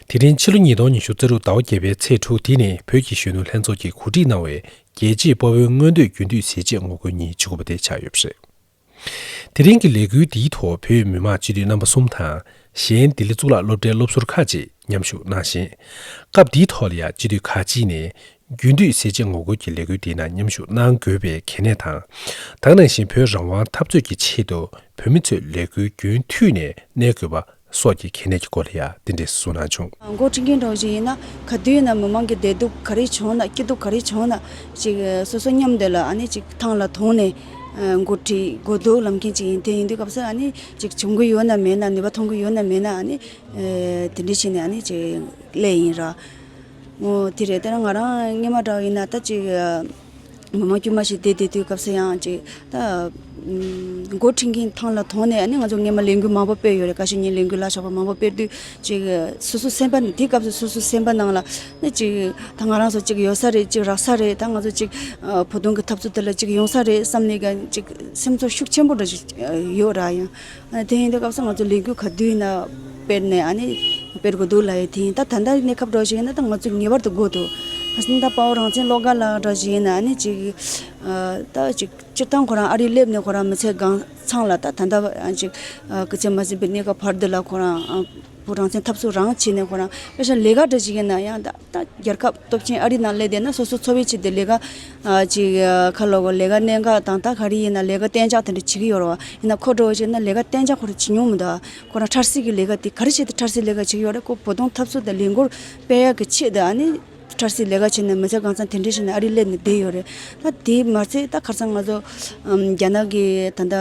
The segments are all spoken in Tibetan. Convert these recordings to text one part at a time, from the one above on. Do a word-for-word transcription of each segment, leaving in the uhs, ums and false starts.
དེ་རིང་ཕྱི་ལོ་ཉིས་སྟོང་ཉི་ཤུ་རྩ་དྲུག་ཟླ་བ་བརྒྱད་པའི་ཚེས་དྲུག་དེ་ནི་བོད་ཀྱི་གཞོན་ནུ་ལྷན་ཚོགས་ཀྱིས་གོ་སྒྲིག་གནང་བའི་རྒྱལ་གཅེས་དཔའ་བོའི་མངོན་འདོད་རྒྱུན་མཐུད་ཟས་བཅད་ངོ་རྒོལ་ཉིན་བཅུ་དགུ་པ་དེ་ཆགས་ཡོད་པ་རེད། དེ་རིང་གི་ལས་འགུལ་འདིའི་ཐོག་བོད་མི་མང་སྤྱི་འཐུས་རྣམ་པ་གསུམ་དང་། གཞན་ལྡི་ལི་གཙུག་ལག་སློབ་གྲྭའི་སློབ་ཟུར་ཁག་ཅིག་མཉམ་ཞུགས་གནང་ཞིང་། སྐབས་འདིའི་ཐོག་ལ་ཡང་སྤྱི་འཐུས་ཁག་ཅིག་ནས་རྒྱུན་མཐུད་ཟས་བཅད་ངོ་རྒོལ་གྱི་ལས་འགུལ་འདིའི་ནང་མཉམ་ཞུགས་གནང་དགོས་པའི་གལ་གནད་དང་། ད་ག་ནང་བཞིན་བོད་རང་དབང་འཐབ་རྩོད་ཀྱི་ཆེད་དུ་བོད་མི་ཚོས་ལས་འགུལ་རྒྱུན་མཐུད་ནས་གནས་དགོས་པ་སོགས་ཀྱི་གལ་གནད་ཀྱི་སྐོར་ལ་ཡང་འདི་འདྲས་གསུངས་གནང་བྱུང་། འགོ་ཁྲིད་མཁན་འདྲ་བོ་ཞིག་ཡིན་ན་ག་དུས་ཡིན་ན་མི་མང་གི་བདེ་སྡུག་ག་རེ་བྱུང་ན་སྐྱིད་སྡུག་ག་རེ་བྱུང་ན་ཅིག་སོ་སོ་མཉམ་དུ་ལ་ཨ་ནི་ཅིག་ཐང་ལ་དོང་ནས་འགོ་ཁྲིད་འགོ་འདུག་ལམ་མཁན་ཅིག་ཡིན། དེ་ཡིན་དུས་སྐབས་སུ་ཨ་ནི་ཅིག་བྱུང་གི་ཡོད་ན་མེད་ན་ནུས་པ་ཐོན་གི་ཡོད་ན་མེད་ན་ཨ་ནི་དེ་འདྲས་བྱས་ནས་ཨ་ནི་ཅིག་སླེབས་ཡིན་ར། འོ་དེ་རེད། དེ་ན་ང་རང་སྔོན་མ་འདྲ་བོ་ཡིན་ན་ད་ཅིག་མི་མང་དཀྱུས་མ་ཞིག་བསྡད་བསྡད་དུས་སྐབས་སུ་ཡང་ཅིག་ད་འགོ་ཁྲིད་མཁན་ཐང་ལ་དོང་ནས་ཨ་ནི་ང་ཚོ་སྔོན་མ་ལས་འགུལ་མང་པོ་སྤེལ་ཡོད་རེད། ཀ་ཤི་ཉིན་ལས་འགུལ་ལ་སོགས་པ་མང་པོ་སྤེལ་དུས་ཅིག་སོ་སོ་སེམས་པ་དེ་སྐབས་སུ་སོ་སོ་སེམས་པ་ནང་ལ་ནི་ཅིག་ད་ང་རང་ཚོ་ཅིག་ཡོད་ས་རེད། ཅིག་རག་ས་རེད། ད་ང་ཚོ་ཅིག་བོད་དོན་གྱི་འཐབ་རྩོད་དེ་ལ་ཅིག་ཡོང་ས་རེད་བསམ་ནས་ཀྱང་ཅིག་སེམས་ཚོར་ཤུགས་ཆེན་པོ་འདྲ་ཞིག་ཡོད་ར། ཡང་དེ་ཡིན་དུས་སྐབས་སུ་ང་ཚོ་ལས་འགུལ་ག་དུས་ཡིན་ན་སྤེལ་ནས་ཨ་ནི་སྤེལ་དགོས་འདུག་ལབ་ཡོད། དེ་ཡིན་ད་ད་ལྟ་གནས་སྐབས་འདྲ་ཞིག་ཡིན་ན་ད་ང་ཚོ་ངེས་པར་དུ་དགོས་འདུག་ཨ་ནི་ད་དཔའ་བོ་རང་བཙན་བློ་དགའ་ལགས་འདྲ་ཞིག་ཡིན་ན་ཨ་ནི་ཅིག་ད་ཅིག་སྤྱིར་བཏང་ཁོ་རང་ཨ་རི་སླེབས་ནས་ཁོ་རང་མི་ཚེ་གང་ཚང་ལ་ད་ད་ལྟ་ཅིག་སྐུ་ཚེ་མ་ཟིན་པའི་གནས་སྐབས་བར་དུ་ལ་ཁོ་རང་བོད་རང་བཙན་འཐབ་རྩོད་རང་བྱས་ནས་ཁོ་རང་དཔེ་ཆ་ལས་ཀ་འདྲ་ཞིག་ཡིན་ན་ཡང་ད་ད་རྒྱལ་ཁབ་སྟོབས་ཆེན་ཨ་རི་ནང་སླེབས་བསྡད་ན་སོ་སོ་འཚོ་བའི་ཆེད་དུ་ལས་ཀ་ཅིག་ཁ་ལོ་གོ་ལས་ཀ་གནད་འགག་དང་ད་ག་རེ་ཡིན་ན་ལས་ཀ་གཏན་འཇགས་དེ་འདྲ་བྱེད་ཀྱི་ཡོད་རེད་བ། ཡིན་ན་ཁོ་འདྲ་བོ་ཞིག་ན་ལས་ཀ་གཏན་འཇགས་ཁོ་རང་བྱེད་མྱོང་མི་འདུག་ཁོ་རང་འཕྲལ་སེལ་གྱི་ལས་ཀ་དེ་ག་རེ་བྱེད་དུ་འཕྲལ་སེལ་ལས་ཀ་བྱེད་ཀྱི་ཡོད་རེད། ཁོ་བོད་དོན་འཐབ་རྩོད་དང་ལས་འགུལ་སྤེལ་ཡག་གི་ཆེད་དུ་ཨ་ནི་འཕྲལ་སེལ་ལས་ཀ་བྱས་ནས་མི་ཚེ་གང་ཚང་དེ་འདྲ་བྱས་ནས་ཨ་རི་སླེབས་ནས་བསྡད་ཡོད་རེད། ད་དེ་མ་ཚད་ད་ཁ་སང་ང་ཚོ་ཨམ་རྒྱ་ནག་གི་ད་ལྟ་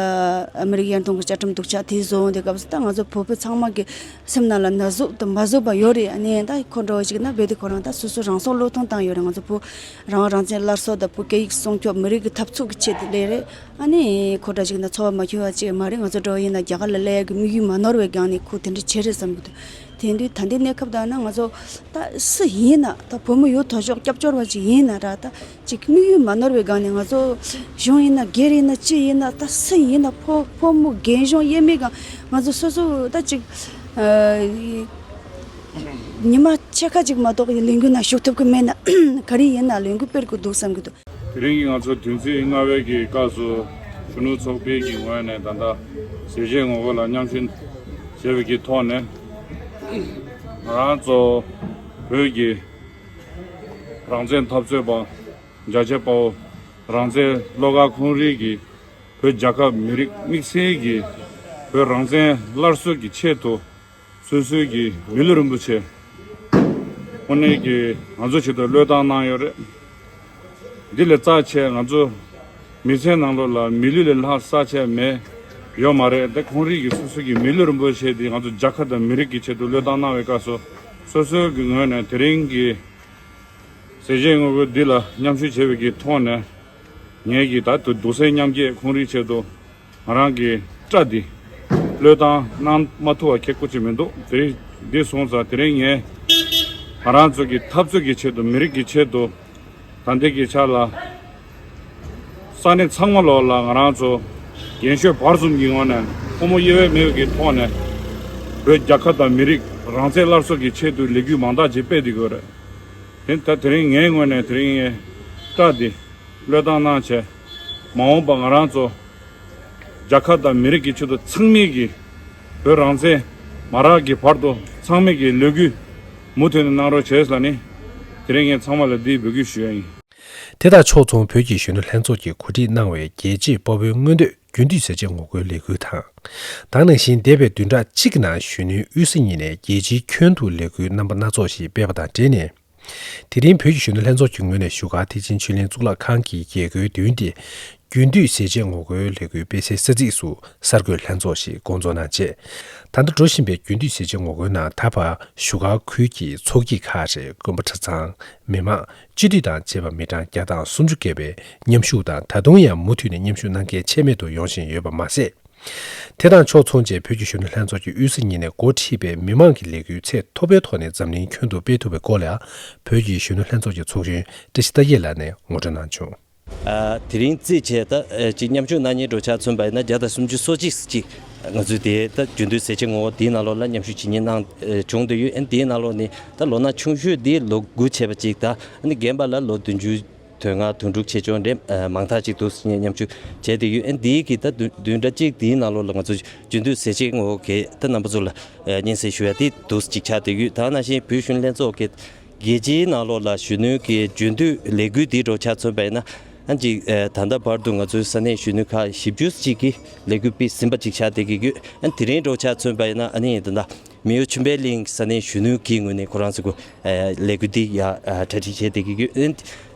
ཨ་མི་རི་ཀའི་ཡར་ཐོན་གྱི་བཅའ་ཁྲིམས་སྡུག་ཅག་དེ་བཟོ་འོང་དུས་སྐབས་སུ་ད་ང་ཚོ་བོད་པ་ཚང་མ་གི་སེམས་ནང་ལ་ན་ཟུག་དང་མ་བཟོད་པ་ཡོད་རེད། ཨ་ནི་ད་ཁོ་འདྲ་བོ་ཞིག་ན་རྦད་དེ་ཁོ་རང་ད་སོ་སོ་རང་སྲོག་བློས་གཏོང་བཏང་ཡོད་རེད། ང་ཚོ་བོད་རང་དབང་རང་བཙན་སླར་གསོ་དང་བོད་སྐད་ཡིག་སྲུང་སྐྱོབ་མི་རིགས་ཀྱི་འཐབ་རྩོད་ཀྱི་ཆེད་དུ་སླེབས་རེད། ཨ་ནི་ཁོ་འདྲ་ཞིག་ན་འཚོ་བ་མ་འཁྱོལ་བ་ཅིག་མ་རེད། ང་ཚོ་འདྲ་བོ་ཡིན་ན་རྒྱ་གར་ལ་སླེབས་ཡག་གི་དམིགས་ཡུལ་མ་ནོར་བའི་སྒང་ནས་ཁོ་དེ་འདྲ་བྱས་རེད་བསམ་གྱི་འདུག་དེ་དུས་ད་ལྟའི་གནས་སྐབས་དང་ན་ང་ཚོ་ད་སུ་ཡིན་ན་ད་བོད་མི་ཡོད་དོ་ཅོག་སྐྱབས་བཅོལ་བ་ཅིག་ཡིན་ན་ར་ད་ཅིག་དམིགས་ཡུལ་མ་ནོར་བའི་སྒང་ནས་ང་ཚོ་གཞུང་ཡིན་ན་སྒེར་ཡིན་ན་ཅི་ཡིན་ན་ད་སུ་ཡིན་ན་ཕོ་ཕོ་མོ་རྒན་གཞོན་དབྱེར་མེད་སྒང་ང་ཚོ་སོ་སོ་ད་ཅིག་ཨ་ཉི་མ་ཕྱེད་ཀ་ཅིག་མ་གཏོགས་ལས་འགུལ་ནང་ཞུགས་ཐུབ་ཀྱི་མེད་ན་ག་རེ་ཡིན་ན་ལས་འགུལ་སྤེལ་དགོས་འདུག་བསམ་གྱི་འདུག་དེ་རིང་གི་ང་ཚོ་དོན་ཚན་ལྔ་པའི་གི་སྐབས་སུ་གཞོན་ནུ་ཚོགས་པའི་གི་ངོས་ནས་ད་ལྟ་ཟས་བཅད་ངོ་རྒོལ་ལ་མཉམ་ཞུགས་བྱས་པའི་གི་ཐོག་ནས་ང་རང་ཚོ་བོད་ཀྱི་རང་བཙན་འཐབ་རྩོད་པ་རྒྱལ་གཅེས་དཔའ་བོ་རང་བཙན་བློ་དགའ་ཁོང་རང་གིས་བོད་རྒྱལ་ཁབ་མི་རིགས་དམིགས་བསལ་གྱི་བོད་རང་བཙན་སླར་གསོ་གི་ཆེད་དུ་སོ་སོའི་གི་མི་ལུས་རིན་པོ་ཆེ་དངོས་གནས་ཀྱི་ང་ཚོ་ཆེད་དུ་བློས་བཏང་གནང་ཡོད་རེད། འདི་ལས་རྩ་ཆེ་ང་ཚོ་མི་ཚེ་ནང་ལོགས་ལ་མི་ལུས་ལས་ལྷག་རྩ་ཆེ་མེད་ཡོད་མ་རེད། དེ་ཁོང་རང་གི་སོ་སོ་གི་མི་ལུས་རིན་པོ་ཆེ་འདི་ང་ཚོ་རྒྱལ་ཁབ་དང་མི་རིགས་ཀྱི་ཆེད་དུ་བློས་བཏང་གནང་བའི་སྐབས་སུ་སོ་སོའི་གི་ངོས་ནས་དེ་རིང་གི་ཟས་བཅད་ངོ་རྒོལ་འདི་ལ་མཉམ་ཞུགས་བྱས་པའི་གི་ཐོག་ནས་ངས་ཀྱི་ད་དུ་སྡུག་སྲན་མཉམ་སྐྱེད་ཁོང་རའི་ཆེད་དུ་ང་རང་གི་སྐྲ་འདི་བློས་བཏང་གནང་མ་ཐུབ་པ་ཁྱད་ཁོ་ཅིག་མི་འདུག་དེ་རིང་འདི་སོང་ཙང་དེ་རིང་ངས་ང་རང་ཚོ་གི་འཐབ་རྩོད་ཀྱི་ཆེད་དུ་མི་རིགས་ཀྱི་ཆེད་དུ་ད་ལྟའི་གི་ཆ་ལ་ས་གནས་ཚང་མ་ལོག་ལ་ང་རང་ཚོ་རྒན་ཤོས་བར་གསུམ་གྱི་ངོས་ནས་ཕོ་མོ་དབྱེ་བ་མེད་པའི་གི་ཐོག་ནས་བོད་རྒྱལ་ཁབ་དང་མི་རིགས་རང་བཙན་སླར་གསོ་གི་ཆེད་དུ་ལས་འགུལ་མང་དག་ཅིག་སྤེལ་བསྡད་ཡོད་རེད། དེ་ད་དེ་རིང་ངའི་ངོས་ནས་དེ་རིང་ངའི་སྐྲ་འདི་བློས་བཏང་གནང་བྱས་མ་འོངས་པ་ང་རང་ཚོ་རྒྱལ་ཁབ་དང་མི་རིགས་ཀྱི་ཆེད་དུ་ཚང་མས་ཀྱི་བོད་རང་བཙན་མ་རག་གི་བར་དུ་ཚང་མས་ཀྱི་ལས་འགུལ་མུ་མཐུད་ནས་གནང་རོགས་བྱས་ལ་ནི་དེ་རིང་ངས་ཚང་མ་ལ་འདི་འབོད་སྐུལ་ཞུ་ཡ་ཡིན། དེ་དང་ཕྱོགས་མཚུངས་བོད་ཀྱི་གཞོན་ནུ་ལྷན་ཚོགས་ཀྱིས་གོ་སྒྲིག་གནང་བའི་རྒྱལ་གཅེས་དཔའ་བོའི་མངོན་འདོད་རྒྱུན་མཐུད་ཟས་བཅད་ངོ་རྒོལ་ལས་འགུལ་དང་། ད་ག་ནང་བཞིན་འདས་པའི་བདུན་ཕྲག་གཅིག་གི་ནང་གཞོན་ནུའི་དབུས་ས་གཉིས་ནས་རྒྱལ་སྤྱིའི་ཁྱོན་དུ་ལས་འགུལ་རྣམ་པ་སྣ་ཚོགས་ཤིག་སྤེལ་བ་དང་འབྲེལ་ནས། དེ་རིང་བོད་ཀྱི་གཞོན་ནུ་ལྷན་ཚོགས་ཀྱི་ངོས་ནས་བཞུགས་སྒར་ཐེག་ཆེན་ཆོས་གླིང་གཙུག་ལག་ཁང་གི་རྒྱལ་སྒོའི་མདུན་དེ་རྒྱུན་མཐུད་ཟས་བཅད་ངོ་རྒོལ་ལས་འགུལ་སྤེལ་སའི་ས་ཚིགས་སུ་གསར་འགོད་ལྷན་ཚོགས་ཤིག་བསྐོང་ཚོགས་གནང་རྗེས། ད་ལྟ་འགྲོ་བཞིན་པའི་རྒྱུན་མཐུད་ཟས་བཅད་ངོ་རྒོལ་ནང་ད་བར་བཞུགས་སྒར་ཁུལ་གྱི་ཚོགས་སྐྱིད་ཁག་རེད། དགོན་པ་གྲྭ་ཚང་། མི་མང་། སྤྱི་འཐུས་དང་བཅས་པ་མི་གྲངས་བརྒྱ་དང་སུམ་ཅུ་བརྒལ་བའི་མཉམ་ཞུགས་དང་ད་དུང་ཡང་མུ་མཐུད་ནས་མཉམ་ཞུགས་གནང་མཁན་ཆད་མེད་དུ་ཡོང་བཞིན་ཡོད་པ་མ་ཟད། དེ་དང་ཕྱོགས་མཚུངས་བཅས་བོད་ཀྱི་གཞོན་ནུ་ལྷན་ཚོགས་ཀྱི་དབུས་ས་གཉིས་ནས་འགོ་ཁྲིད་པའི་མི་མང་གི་ལས་འགུལ་ཚད་མཐོ་པོའི་ཐོག་ནས་འཛམ་གླིང་ཁྱོན་དུ་སྤེལ་ཐུབ་པའི་སྐོར་ལ་བོད་ཀྱི་གཞོན་ནུ་ལྷན་ཚོགས་ཀྱི་ཚོགས་གཞོན་བཀྲ་ཤིས་རྟ་རྒྱས་ལགས་ནས་ངོ་སྤྲོད་གནང་བྱུང་། ཨ། དེ་རིང་རྩིས་བྱས་ད་ཅིག་མཉམ་ཞུགས་གནང་མཁན་འདྲ་ཆ་མཚོན་པ་ཡིན་ན་བརྒྱ་དང་སུམ་ཅུ་སོ་གཅིག་ཅིག་ང་ཚོས་དེ་ད་རྒྱུན་མཐུད་ཟས་བཅད་ངོ་རྒོལ་དེའི་ནང་ལོགས་ལ་མཉམ་ཞུགས་བྱེད་མཁན་གནང་བྱུང་བསྡད་ཡོད། ཨ་ནི་དེའི་ནང་ལོགས་ནས་ད་ལོ་ན་ཆུང་ཤོས་འདི་ལོ་དགུ་བྱས་པ་ཅིག་དང་། ཨ་ནི་རྒན་པ་ལ་ལོ་བདུན་ཅུ། དོན་ལྔ་དོན་དྲུག་བྱས་ཆོག་འདྲ་མང་དག་ཅིག་འདུག་ཟེར་ནས་མཉམ་ཞུགས་བྱས་བསྡད་ཡོད། ཨ་ནི་འདིའི་གི་ད་བདུན་བདུན་ཕྲག་གཅིག་འདིའི་ནང་ལོགས་ལ་ང་ཚོ་རྒྱུན་མཐུད་ཟས་བཅད་ངོ་རྒོལ་གྱི་ད་རྣམ་པ་ཚོ་ལ་སྙན་སེང་ཞུ་ཡ་དེ་འདུག་ཅིག་ཆགས་བསྡད་ཡོད། ད་ནང་བཞིན་བོད་གཞོན་ནུ་ལྷན་ཚོགས་ཀྱི་རྒྱལ་སྤྱིའི་ནང་ལོགས་ལ་གཞོན་ནུའི་གི་རྒྱུན་མཐུད་ལས་འགུལ་འདི་འདྲ་ཆ་མཚོན་པ་ཡིན་ན། ཨ་ནི་ཅིག་ད་ལྟ་བར་དུ་ང་ཚོའི་ས་གནས་གཞོན་ནུ་ཁག་བཞི་བཅུ་ཅིག་གིས་ལས་འགུལ་སྤེལ་ཟིན་པ་ཅིག་ཆགས་བསྡད་ཀྱི་ཡོད། ཨ་ནི་དེ་རིང་འདྲ་ཆ་མཚོན་པ་ཡིན་ན་ཨ་ནི་ད་ལྟ་མེའོ་ཆུན་པེ་གླིང་ས་གནས་གཞོན་ནུ་གི་ངོས་ནས་ཁོ་རང་ཚོ་གི་ལས་འགུལ་འདི་ཡ་གྲ་སྒྲིག་བྱས་བསྡད་ཀྱི་ཡོད། ཨ་ནི་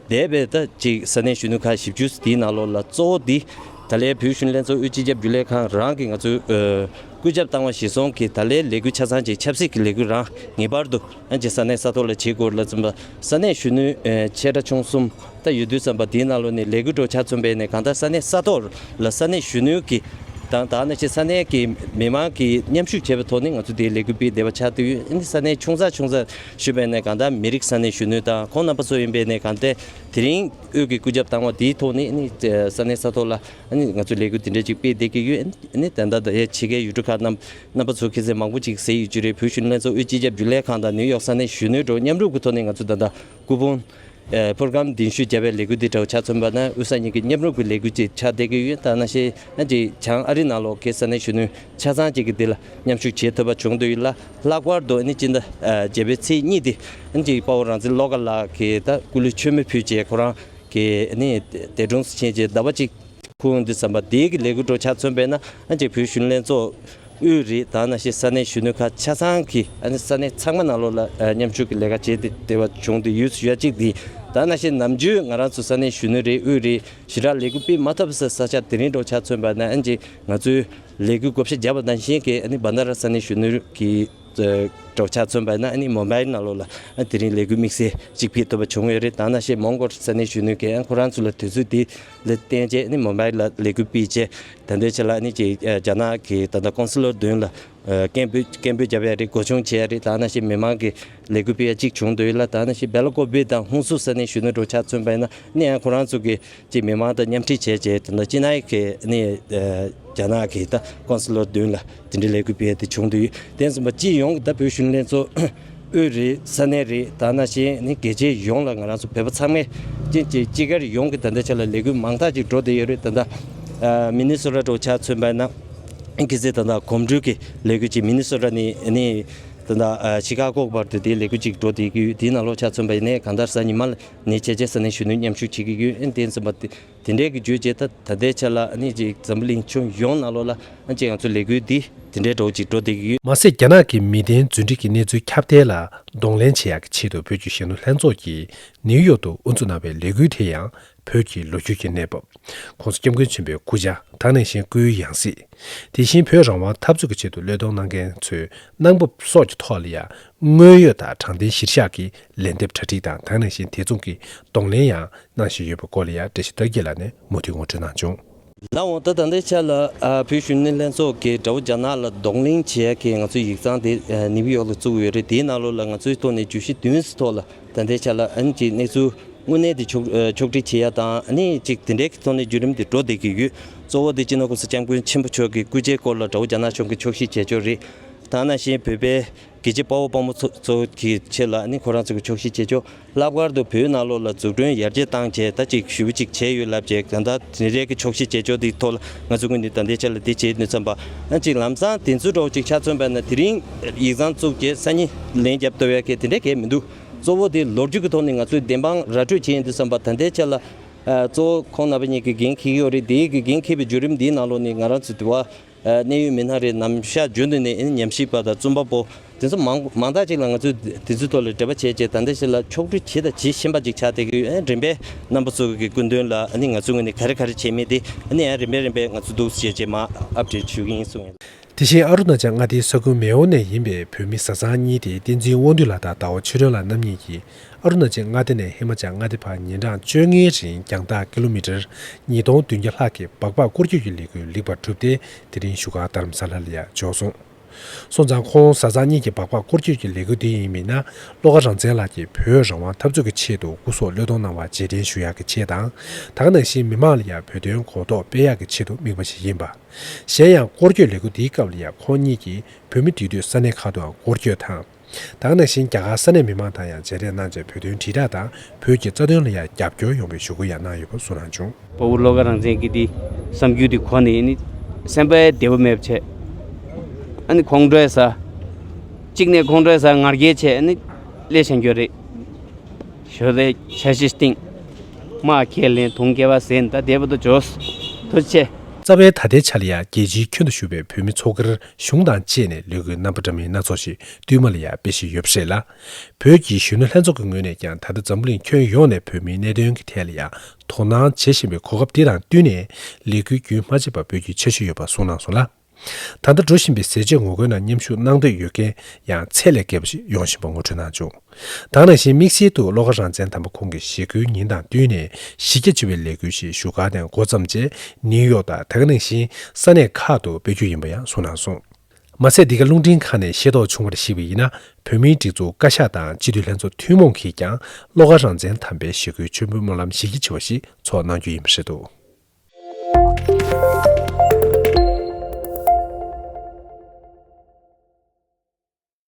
འདས་པའི་ད་ཅིག་ས་གནས་གཞོན་ནུ་ཁག་བཞི་བཅུ་འདིའི་ནང་ལོགས་ལ་གཙོ་བོ་འདི་ད་ལན་བོད་གཞོན་ནུ་ལྷན་ཚོགས་དབུས་སྤྱི་ཁྱབ་རྒྱུན་ལས་ཁང་རང་གིས་ང་ཚོའི་སྐུ་ཚབ་བཏང་བ་གཞིར་བཟུང་གིས་ད་ལན་ལས་འགུལ་ཆ་ཚང་ཅིག་ཆབ་སྲིད་ཀྱི་ལས་འགུལ་རང་ངེས་པར་དུ་ཨ་ཅེ་ས་གནས་ས་ཐོག་ལ་བྱེད་དགོས་ལ་ཙམ་པ། ས་གནས་གཞོན་ནུ་ཆེ་ཕྲ་ཆུང་གསུམ་ད་ཡོད་དུས་ཙམ་པ་དེའི་ནང་ལོགས་ནས་ལས་འགུལ་འདྲ་ཆ་མཚོན་པ་ཡིན་ན་གང་ལྟར་ས་གནས་ས་ཐོག་ལ་ས་གནས་གཞོན་ནུ་གི་དང་ད་ནང་བཞིན་ས་གནས་ཀྱི་མི་མང་གིས་མཉམ་ཞུགས་བྱས་པའི་ཐོག་ནས་ང་ཚོ་དེའི་ལས་འགུལ་སྤེལ་བསྡད་པ་ཆགས་བསྡད་ཡོད། ཨ་ནི་ས་གནས་ཆུང་ཙག་ཆུང་ཙག་ཞུས་པ་ཡིན་ན་གང་ལྟར་མི་རིགས་ས་གནས་གཞོན་ནུ་དང་ཁོང་རྣམ་པ་ཚོ་ཡིན་པ་ཡིན་ན་གང་ལྟར་དེ་རིང་དབུས་ཀྱི་སྐུ་ཚབ་བཏང་བ་དེའི་ཐོག་ནས་ཨ་ནི་ས་གནས་ས་ཐོག་ལ་ཨ་ནི་ང་ཚོ་ལས་འགུལ་དེ་འདྲ་ཅིག་སྤེལ་བསྡད་ཀྱི་ཡོད། ཨ་ནི་ད་ལྟ་ད་ཡ་ཕྱི་རྒྱལ་ཡུལ་གྲུ་ཁག་རྣམས་རྣམ་པ་ཚོ་ཁ་སང་མང་པོ་ཅིག་གཟིགས་ཡོད་ཀྱི་རེད། བོད་གཞོན་ནུ་ལྷན་ཚོགས་དབུས་སྤྱི་ཁྱབ་རྒྱུན་ལས་ཁང་དང་ནིའུ་ཡོག་ས་གནས་གཞོན་ནུ་འདྲ་མཉམ་རུབ་ཀྱི་ཐོག་ནས་ང་ཚོ་ད་ལྟ་སྐུ་ཕུང་ཨེ་ཕུར་སྒམ་གདན་ཞུ་བརྒྱབ་པའི་ལས་འགུལ་འདི་འདྲ་བོ་ཆ་མཚོན་པ་ན་དབུས་ས་གཉིས་ཀྱི་མཉམ་རུབ་ཀྱི་ལས་འགུལ་ཅིག་ཆགས་བསྡད་ཀྱི་ཡོད། ད་ནང་བཞིན་ཨ་ཅེ་བྱང་ཨ་རི་ནང་ལོགས་ཀྱི་ས་གནས་གཞོན་ནུ་ཆ་ཚང་ཅིག་གིས་འདི་ལ་མཉམ་ཞུགས་བྱེད་ཐུབ་པ་བྱུང་བསྡད་ཡོད་ལ། ལྷག་པར་དུ་ཨ་ནི་སྤྱི་ཟླ་ཨ་བརྒྱད་པའི་ཚེས་གཉིས་དེ་ཨ་ཅེ་དཔའ་བོ་རང་བཙན་བློ་དགའ་ལགས་ཀྱིས་ད་སྐུ་ལུས་མཆོད་མེ་ཕུལ་རྗེས་ཁོ་རང་གི་ཨ་ནི་འདས་གྲོངས་སུ་ཕྱིན་རྗེས་ཟླ་བ་གཅིག་ཁོང་འདི་བསམ་པ་དེའི་གི་ལས་འགུལ་འདྲ་ཆ་མཚོན་པས་ན་ཨ་ཅེ་བོད་གཞོན་ནུ་ལྷན་ཚོགས་དབུས་རེད། ད་ནང་བཞིན་ས་གནས་གཞོན་ནུ་ཁག་ཆ་ཚང་གིས་ཨ་ནི་ས་གནས་ཚང་མ་ནང་ལོགས་ལ་ཨ་མཉམ་ཞུགས་ཀྱི་ལས་ཀ་བྱེད་བསྡད་པ་བྱུང་དུས་ཡུལ་སུ་ཡ་གཅིག་འདི་ད་ནང་བཞིན་ནམ་རྒྱུན་ང་རང་ཚོ་ས་གནས་གཞོན་ནུ་རེད་དབུས་རེད་ཞེ་དྲག་ལས་འགུལ་སྤེལ་མ་ཐུབ་ས་ས་ཆ་དེ་རིང་འདྲ་ཆ་མཚོན་པ་ན་ཨ་ཅེ་ང་ཚོའི་ལས་འགུལ་བགོ་བཤའ་བརྒྱབ་པ་ནང་བཞིན་གྱི་ཨ་ནི་བྷན་དྷ་ར་ས་གནས་གཞོན་ནུ་གི་འདྲ་ཆ་མཚོན་པ་ན་ཨ་ནི་མུམ་བྷའི་ནང་ལོགས་ལ་ཨ་དེ་རིང་ལས་འགུལ་དམིགས་བསལ་གཅིག་སྤེལ་ཐུབ་པ་བྱུང་ཡོད་རེད། ད་ནང་བཞིན་མོན་གྷོ་ས་གནས་གཞོན་ནུ་གིས་ཨ་ཁོ་རང་ཚོ་ལ་དུས་ཚོད་དེ་ལ་བརྟེན་བྱས་ནི་མུམ་བྷའི་ལ་ལས་འགུལ་སྤེལ་བྱས། ད་ལྟའི་ཆ་ལ་ནི་ཅིག་རྒྱ་ནག་གི་ད་ལྟ་ཀོང་སི་ལོར་མདུན་ལ་སྐད་འབོད་སྐད་འབོད་བརྒྱབ་ཡ་རེད། སྒོ་སྲུང་བྱས་ཡ་རེད། ད་ནང་བཞིན་མི་མང་གི་ལས་འགུལ་སྤེལ་ཡ་གཅིག་བྱུང་འདུག་ཡོད་ལ། ད་ནང་བཞིན་སྦེ་ལ་ཀོ་བི་དང་ཧུན་སུར་ས་གནས་གཞོན་ནུ་འདྲ་ཆ་མཚོན་པ་ཡིན་ན་ནི་ཡང་ཁོ་རང་ཚོ་གི་ཅིག་མི་མང་དང་མཉམ་འཁྲིད་བྱས་བྱས་ད་ལྟ་ཅི་ནའི་གི་ནི་རྒྱ་ནག་གི་ད་ཀོང་སི་ལོར་མདུན་ལ་དེ་འདྲའི་ལས་འགུལ་སྤེལ་ཡ་དེ་བྱུང་འདུག་ཡོད། དེ་ཙམ་པ་སྤྱི་ཡོངས་ཀྱི་ད་བོད་གཞོན་ནུ་ལྷན་ཚོགས་དབུས་རེད་ས་གནས་རེད། ད་ནང་བཞིན་ནི་རྒྱལ་སྤྱི་ཡོངས་ལ་ང་རང་ཚོ་བོད་པ་ཚང་མས་ཅིག་ཅིག་སྤྱི་སྒེར་ཡོངས་ཀྱི་ད་ལྟའི་ཆ་ལ་ལས་འགུལ་མང་དག་ཅིག་འགྲོ་བསྡད་ཡོད་རེད། ད་ལྟ་མི་ནི་སོ་ཊ་འདྲ་ཆ་མཚོན་པ་ཡིན་ན་གལ་སྲིད་ད་ལྟ་གོམ་བགྲོད་ཀྱི་ལས་འགུལ་ཅིག་མི་ནི་སོ་ཊ་ནས་ནི་ད་ལྟ་ཤི་ཀ་གོ་བར་དུ་དེའི་ལས་འགུལ་ཅིག་འགྲོ་བསྡད་ཀྱི་ཡོད། དེའི་ནང་ལོགས་ཆ་མཚོན་པ་ཡིན་ནའི་གང་ལྟར་གཟའ་ཉི་མ་ལ་ནས་བྱས་རྗེས་ས་གནས་གཞོན་ནུ་མཉམ་ཞུགས་བྱེད་ཀྱི་ཡོད། ཨ་ནི་དེ་ཙམ་པ་དེ་དེ་འདྲའི་གི་བརྗོད་བྱས་ད་ད་ལྟའི་ཆ་ལ་ཨ་ནི་ཅིག་འཛམ་བུ་གླིང་ཁྱོན་ཡོངས་ནང་ལོགས་ལ་ཨ་ཅིག་ང་ཚོ་ལས་འགུལ་འདི་དེ་འདྲའི་འདྲ་བོ་ཅིག་འགྲོ་བསྡད་ཀྱི་ཡོད། མ་ཟད་རྒྱ་ནག་གི་མི་བདེན་རྫུན་སྒྲིག་གི་གནས་ཚུལ་ཁྱབ་གདལ་ལ་གདོང་ལེན་བྱེད་ཡག་གི་ཆེད་དུ་བོད་ཀྱི་གཞོན་ནུ་ལྷན་ཚོགས་ཀྱིས་ནིའུ་ཡོག་ཏུ་དབུ་འཛུགས་གནང་བའི་ལས་འགུལ་དེ་ཡང་བོད་ཀྱི་ལོ་རྒྱུས་ཀྱི་གནས་བབ། ༸གོང་ས་༸སྐྱབས་མགོན་ཆེན་པོའི་སྐུ་ཕྱྭ་དང་ནང་བཞིན་སྐུའི་ཡང་སྲིད། དེ་བཞིན་བོད་རང་དབང་འཐབ་རྩོད་ཀྱི་ཆེད་དུ་བློས་གཏོང་གནང་མཁན་ཚོའི་གནང་བབ་སོགས་ཀྱི་ཐོག་ལ་ཡང་དངོས་ཡོད་དང་དྲང་བདེན་གཞིར་བཞག་གི་ལན་འདེབས་གྲ་སྒྲིག་དང་དེ་ནང་བཞིན་དེ་མཚུངས་ཀྱི་གདོང་ལེན་ཡང་གནང་བཞིན་ཡོད་པའི་སྐོར་ལ་ཡང་བཀྲ་ཤིས་རྟགས་བརྒྱད་ལགས་ནས་མུ་མཐུད་ངོ་སྤྲོད་གནང་བྱུང་། ལགས་འོང་། ད་ད་ལྟའི་ཆ་ལ་ཨ་བོད་གཞོན་ནུ་ལྷན་ཚོགས་ཀྱི་དགྲ་བོ་རྒྱ་ནག་ལ་གདོང་ལེན་བྱེད་ཡ་གི་ང་ཚོའི་ཡིག་ཚང་དེ་ཨ་ནིའུ་ཡོག་ལ་བཙུགས་ཡོད་རེད། དེའི་ནང་ལོགས་ལ་ང་ཚོའི་ཐོག་ནས་བརྗོད་གཞི་བདུན་ཙམ་ཐོག་ལ་ད་ལྟའི་ཆ་ལ་ཨ་ནི་ཅིག་གནས་ཚུལ་དངོས་གནས་དེ་ཕྱོགས་ཨ་ཕྱོགས་སྒྲིག་བྱེད་ཡ་དང་ཨ་ནི་ཅིག་དེ་འདྲའི་གི་ཐོག་ནས་བརྒྱུད་རིམ་དེ་འགྲོ་བསྡད་ཀྱི་ཡོད། གཙོ་བོ་དེ་སྤྱི་ནོར་༸གོང་ས་༸སྐྱབས་མགོན་ཆེན་པོ་མཆོག་གི་སྐུ་ཕྱྭའི་སྐོར་ལ་དགྲ་བོ་རྒྱ་ནག་གཞུང་གིས་ཕྱོགས་བཞིས་བྱེད་ཕྱོགས་རེད། ད་ནང་བཞིན་བོད་པའི་རྒྱལ་གཅེས་དཔའ་བོ་དཔའ་མོ་ཚོ་ཚོ་གི་ཆེད་ལ་ཨ་ནི་ཁོ་རང་ཚོ་གི་ཕྱོགས་བཞིས་བྱེད་ཕྱོགས། ལྷག་པར་དུ་བོད་ནང་ལོགས་ལ་འཛུགས་སྐྲུན་ཡར་རྒྱས་བཏང་བྱས་ད་ཅིག་ཞེ་པོ་ཅིག་བྱས་ཡོད་ལབ་བྱས་ད་ལྟ་དེ་འདྲའི་གི་ཕྱོགས་བཞིས་བྱེད་ཕྱོགས་དེའི་ཐོག་ལ་ང་ཚོ་ངོས་ནས་ད་ལྟའི་ཆ་ལ་དེ་བྱས་ནས་བསམ་པ་ཨ་ཅིག་ལམ་སང་དེ་ཚོ་འདྲ་བོ་ཅིག་ཆ་མཚོན་པ་ན་དེ་རིང་ཡིག་ཚང་བཙུགས་བྱས་སང་ཉིན་ལན་རྒྱབ་ཐུབ་ཡ་གི་དེ་འདྲའི་གས་མི་འདུག་གཙོ་བོ་དེ་ལོ་རྒྱུས་ཀྱི་ཐོག་ནས་ང་ཚོས་བདེན་དཔང་ར་སྤྲོད་བྱས་ཡིན་དུས་ཙམ་པ་ད་ལྟའི་ཆ་ལ་ཨ་གཙོ་བོ་ཁོང་རྣམ་པ་གཉིས་ཀྱིས་འགན་འཁྱེར་གྱི་ཡོད་རེད། དེའི་གི་འགན་འཁྱེར་བའི་བརྒྱུད་རིམ་འདིའི་ནང་ལོགས་ནས་ང་རང་ཚོ་དུ་བ་ཨ་གནད་ཡོད་མི་སྣ་རེད། ནམ་ཞག་རྒྱུན་དུ་ནས་ཨ་ནི་ཉམས་ཞིབ་པ་དང་རྩོམ་པ་པོ་དེ་ཚོ་མང་མང་དག་ཅིག་ལ་ང་ཚོས་དེ་ཚོའི་ཐོག་ལ་འབྲེལ་བ་བྱས་རྗེས་ད་ལྟའི་ཆ་ལ་ཕྱོགས་སྒྲིག་བྱས་དང་བྱེད་བཞིན་པ་ཅིག་ཆགས་བསྡད་ཀྱི་ཡོད། ཨ་ནི་རིམ་པས་རྣམ་པ་ཚོ་གི་སྐུ་མདུན་ལ་ཨ་ནི་ང་ཚོའི་ངོས་ནས་ག་རེ་ག་རེ་བྱས་མིན་དེ་ཨ་ནི་ཡང་རིམ་པས་རིམ་པས་ང་ཚོ་འདུག་སེ་བྱས་རྗེས་མར་ཨབ་ཌེཊ་ཞུ་གི་ཡིན་གསུངས་ཡོད། དེ་བཞིན་ཨ་རུ་ན་ཅལ་མངའ་སྡེའི་ས་ཁུལ་མེའོ་ནས་ཡིན་པའི་བོད་མི་བཟའ་ཚང་གཉིས་ཏེ་བསྟན་འཛིན་དབང་འདུས་ལགས་དང་ཟླ་བ་ཆོས་སྒྲོན་ལགས་རྣམ་གཉིས་ཀྱིས་ཨ་རུ་ན་ཅལ་མངའ་སྡེ་ནས་ཧི་མ་ཅལ་མངའ་སྡེ་བར་ཉིན་གྲངས་བཅོ་ལྔའི་རིང་རྒྱང་ཐག་ཀི་ལོ་མི་ཊར་ཉིས་སྟོང་བདུན་བརྒྱ་ལྷག་གི་སྦག་སྦག་སྐོར་སྐྱོད་ཀྱི་ལས་འགུལ་ལེགས་པར་གྲུབ་སྟེ་དེ་རིང་བཞུགས་སྒར་རྡ་རམ་ས་ལ་ལ་ཡང་འབྱོར་སོང་། སོང་ཙང་ཁོང་བཟའ་ཚང་གཉིས་ཀྱི་སྦག་སྦག་སྐོར་སྐྱོད་ཀྱི་ལས་འགུལ་འདི་ཡིན་མིན་ན། བློ་དགའ་རང་བཙན་ལགས་ཀྱིས་བོད་རང་དབང་འཐབ་རྩོད་ཀྱི་ཆེད་དུ་སྐུ་སྲོག་བློས་གཏོང་གནང་བར་རྗེས་དྲན་ཞུ་ཡག་གི་ཆེད་དང་། ད་ག་ནང་བཞིན་མི་མང་ལ་ཡང་བོད་དོན་གོ་རྟོགས་སྤེལ་ཡག་གི་ཆེད་དུ་དམིགས་པ་ཞིག་ཡིན་པ། གཞན་ཡང་སྐོར་སྐྱོད་ལས་འགུལ་འདིའི་སྐབས་ལ་ཡང་ཁོང་གཉིས་ཀྱིས་བོད་མི་འདུས་སྡོད་ས་གནས་ཁག་ཏུའང་སྐོར་སྐྱོད་དང་། ད་ག་ནང་བཞིན་རྒྱ་གར་ས་གནས་མི་མང་དང་ཡང་མཇལ་འཕྲད་གནང་རྗེས་བོད་དོན་དྲིལ་བསྒྲགས་དང་བོད་ཀྱི་རྩ་དོན་ལ་ཡང་རྒྱབ་སྐྱོར་ཡོང་བའི་ཞུ་སྐུལ་ཡང་གནང་ཡོད་པ་གསུངས་གནང་བྱུང་། དཔའ་བོ་བློ་དགའ་རང་བཙན་གྱི་འདི་བསམ་རྒྱུ་འདི་གོ་ནས་ནི་སེམས་པའི་བདེ་བ་མེད་པ་བྱས། ཨ་ནི་ཁོང་ཁྲོའི་ས། གཅིག་ནས་ཁོང་ཁྲོའི་ས་ང་རྒྱལ་བྱས་ཨ་ནི་སླེབས་བཞིན་རྒྱུ་རེད། ཞོ་རེ་ཆ་ཤས་སྟེང་། དམག་ཁས་ལེན་དུང་སྐེད་པ་ཟེར་ད་བསྡད་པ་དུ་འཇོག་ཐུགས་རྗེ་ཆེ། རྩ་བའི་ད་ལྟའི་ཆ་ལ་ཡང་རྒྱལ་སྤྱིའི་ཁྱོན་དུ་བཞུགས་པའི་བོད་མི་ཚོགས་སྒེར་གཞུང་དང་བཅས་ནས་ལས་འགུལ་རྣམ་པ་འདྲ་མིན་སྣ་ཚོགས་ཤིག་བསྟུད་མ་ལ་ཡང་སྤེལ་བཞིན་ཡོད་པ་རེད་ལ། བོད་ཀྱི་གཞོན་ནུ་ལྷན་ཚོགས་ཀྱི་ངོས་ནས་ཀྱང་ད་ལྟ་འཛམ་བུ་གླིང་ཁྱོན་ཡོངས་ནས་བོད་མིའི་གནད་དོན་གྱི་ཐད་ལ་ཡང་དོ་སྣང་བྱེད་བཞིན་པའི་གོ་སྐབས་འདི་དང་བསྟུན་ནས་ལས་འགུལ་རྒྱུན་མ་ཆད་པར་སྤེལ་རྒྱུའི་འཆར་གཞི་ཡོད་པ་གསུངས་གནང་སོང་ལ། ད་ལྟ་འགྲོ་བཞིན་པའི་ཟས་བཅད་ངོ་རྒོལ་ནང་མཉམ་ཞུགས་གནང་འདོད་ཡོད་མཁན་ཡང་ཚད་ལས་བརྒལ་བ་ཞིག་ཡོང་བཞིན་པ་ངོ་སྤྲོད་གནང་བྱུང་། ད་ག་ནང་བཞིན་དམིགས་བསལ་དུ་བློ་དགའ་རང་བཙན་དམ་པ་ཁོང་གི་ཞི་རྒོལ་ཉིན་དང་བསྟུན་ནས་གཞི་རྒྱ་ཆེ་བའི་ལས་འགུལ་ཞིག་བཞུགས་སྒར་ནས་འགོ་བརྩམས་རྗེས་ནིའུ་ཡོག་དང་ད་ག་ནང་བཞིན་ས་གནས་ཁག་ཏུ་སྤེལ་རྒྱུ་ཡིན་པ་ཡང་གསུངས་གནང་སོང་། མ་ཟད་འདི་ག་རླུང་འཕྲིན་ཁང་ནས་ཤེས་རྟོགས་བྱུང་བར་གཞིགས་པ་ཡིན་ན། བོད་མིའི་སྒྲིག་འཛུགས་བཀའ་ཤག་དང་སྤྱི་འཐུས་ལྷན་ཚོགས་ཐུན་མོང་གིས་ཀྱང་བློ་དགའ་རང་བཙན་དམ་པའི་ཞི་རྒོལ་མཆོད་འབུལ་སྨོན་ལམ་གཞི་རྒྱ་ཆེ་བ་ཞིག་ཚོགས་གནང་རྒྱུ་ཡིན་པ་རེད་འདུག།